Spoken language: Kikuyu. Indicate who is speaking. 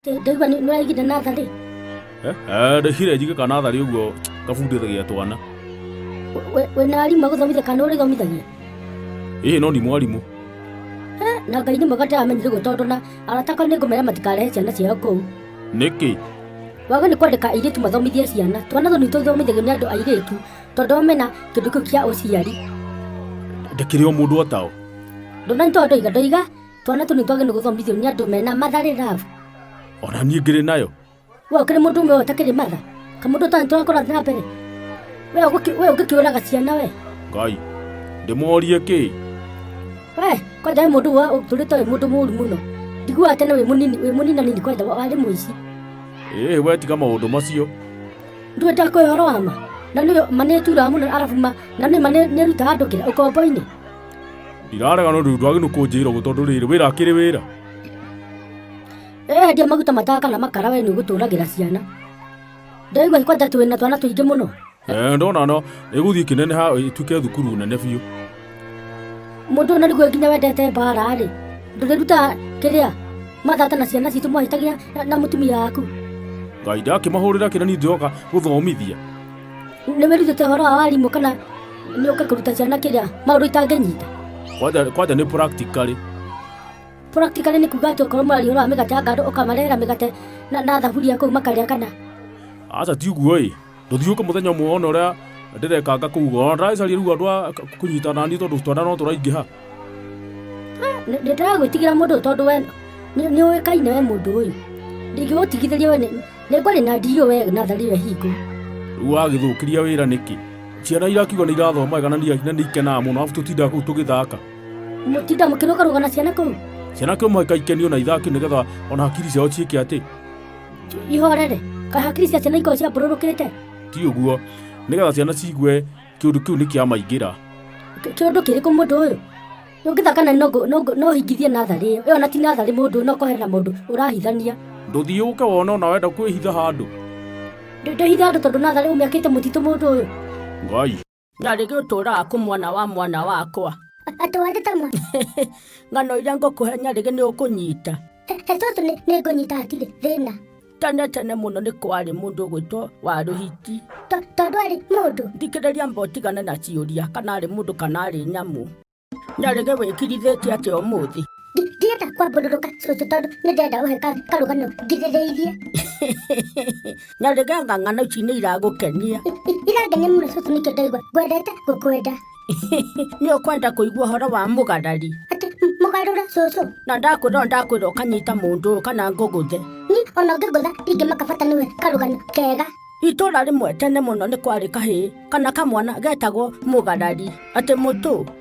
Speaker 1: Ndaigua nĩ ũraigire natharĩ.
Speaker 2: Ndĩhire njige ka natharĩ ũguo ngabundithagia twana.
Speaker 1: Wĩna arimũ agũthomithia kana ũrĩthomithagia?
Speaker 2: Ĩĩ no ni mwarimũ.
Speaker 1: Na Ngai nĩ mwega ndĩramenyire ũguo tondũ na arata akwa nĩngũmera matikarehe ciana ciao kũu.
Speaker 2: Nĩkĩ?
Speaker 1: Wage nĩ kwandĩka airĩtu mathomithie ciana. Twana tũnini tũthomithagio nĩ andũ airĩtu tondũ o mena kĩndũ kĩu kĩa ũciari.
Speaker 2: Ndĩkĩrĩ o mũndũ otao.
Speaker 1: Ndũnanyita ũrĩa ndoiga, ndoiga twana tũnini twagĩrĩirwo gũthomithio nĩ andũ mena motherly love.
Speaker 2: Ona niĩ ngĩrĩ nayo.
Speaker 1: We ũkĩrĩ mũndũ ũmwe ũtakĩrĩ mother? Kamũndũ ũtarĩ tũrakũrathiĩ na mbere. We we ũngĩkĩũraga ciana we.
Speaker 2: Ngai, ndĩmorie kĩ?
Speaker 1: We, kwanja wĩ mũndũ wa ũtũrĩte wĩ mũndũ mũru mũno. Ndiguaga tene wĩ mũnini wĩ mũninanini kwanja warĩ mũici.
Speaker 2: Ĩĩ we tiga maũndũ macio.
Speaker 1: Ndũĩ ndakũhe ũhoro wa ma? Na nĩ ma nĩ ĩturaga mũno arabu ma na nĩ ma nĩ ĩrutaga andũ kĩrĩa ũkombo-inĩ.
Speaker 2: Ndirarega no rĩu ndwagĩrĩirwo kũnjĩra ũguo tondũ rĩrĩ wĩra akĩrĩ wĩra.
Speaker 1: Endia maguta matawa kana makara we nĩ ũgũtũragĩra ciana. Ndaigua kwanja twĩna twana tũingĩ mũno.
Speaker 2: Eh, ndona no ĩgũthiĩ ĩkĩneneha ĩtuĩke thukuru nene biũ.
Speaker 1: Mũndũ ona nĩguo nginya wendete mbara rĩ, ndũrĩruta kĩrĩa mathata na ciana citũ mwahĩtagia na mũtumia waku.
Speaker 2: Ngai ndakĩmahũrĩra kĩrĩa niĩ ndĩroka gũthomithia.
Speaker 1: Nĩ wĩrutĩte ũhoro wa warimũ kana nĩ ũka kũruta ciana kĩrĩa maũndũ itangĩnyita?
Speaker 2: Kwanja kwanja nĩ practically.
Speaker 1: Practically nĩ kuga atĩ okorwo mũraria ũhoro wa mĩgate ya ngano ũkamarehera mĩgate na thaburia kũu makarĩa kana?
Speaker 2: Aca ti ũguo ĩ. Ndũthiĩ ũke mũthenya ũmwe wone ũrĩa ndĩrekanga kũu. Ona ndĩracaria rĩu andũ a kũnyita naniĩ tondũ twana no tũraingĩha.
Speaker 1: Nĩ ndĩragwĩtigĩra mũndũ ũyũ tondũ we nĩ ũĩkaine we mũndũ ũyũ. Ndingĩgũtigithĩria we nĩ ngwarĩ na ndiũ we natharĩ ĩyo ĩhingwo.
Speaker 2: Rĩu wagĩthũkĩria wĩra nĩkĩ? Ciana irakiuga nĩ irathoma wega na nĩ ikenaga mũno arabu tũtindaga kũu tũgĩthaka.
Speaker 1: Mũtinda mũkĩrũgarũga na ciana kũu?
Speaker 2: Ciana kĩo mũhaka ikenio na ithakio nĩgetha ona hakiri ciao ciĩke atĩ?
Speaker 1: Ihorere. Kaĩ hakiri cia ciana ikoragwo ciambũrũrũkĩte?
Speaker 2: Ti ũguo. Nĩgetha ciana ciigue kĩũndũ kĩu nĩ kĩamaingĩra.
Speaker 1: Kĩũndũ kĩrĩkũ mũndũ ũyũ? Ũngĩthaka na no hingithie natharĩ ĩyo. Ĩyo ona ti natharĩ mũndũ no kũhe na mũndũ ũrahithania.
Speaker 2: Ndũthiĩ ũke wone ona wenda kwĩhitha handũ.
Speaker 1: Ndĩhithe handũ tondũ natharĩ ũmĩakĩte mũtitũ mũndũ ũyũ.
Speaker 2: Ngai.
Speaker 3: Na rĩngĩ ũtũraga kũ mwana wa mwana wakwa?
Speaker 1: Atĩ wandĩta ma?
Speaker 3: Ng'ano iria ngũkũhe nyarĩgĩ nĩ ũkũnyita.
Speaker 1: He tũtũ nĩ ngũnyita hatirĩ thĩna.
Speaker 3: Tene tene mũno nĩ kwarĩ mũndũ ũgwĩtwo Warũhiti.
Speaker 1: Tondũ arĩ mũndũ?
Speaker 3: Thikĩrĩria mba ũtigane na ciũria kana arĩ mũndũ kana arĩ nyamũ. Nyarĩgĩ wĩkirithĩtie atĩa ũmũthĩ?
Speaker 1: Ndirenda kwambũrũrũka cũcũ tondũ nĩ ndĩrenda ũhe karũgano ngirĩrĩirie.
Speaker 3: Nyarĩgĩ anga ng'ano ici nĩ iragũkenia.
Speaker 1: Irangenia mũno cũcũ nĩkĩo ndaigua ngwendete gũkwenda.
Speaker 3: Nĩ ũkwenda kũigua ũhoro wa mũgarari?
Speaker 1: Atĩ mũgarũra cũcũ?
Speaker 3: Na ndakwĩra ndakwĩra ũkanyita mũndũ ũyũ kana ngũgũthe.
Speaker 1: Ni ona ũngĩngũtha ndingĩmaka bata nĩwe karũgano kega.
Speaker 3: Itũra rĩmwe tene mũno nĩ kwarĩ kahĩĩ kana kamwana getagwo mũgarari. Atĩ mũtũ.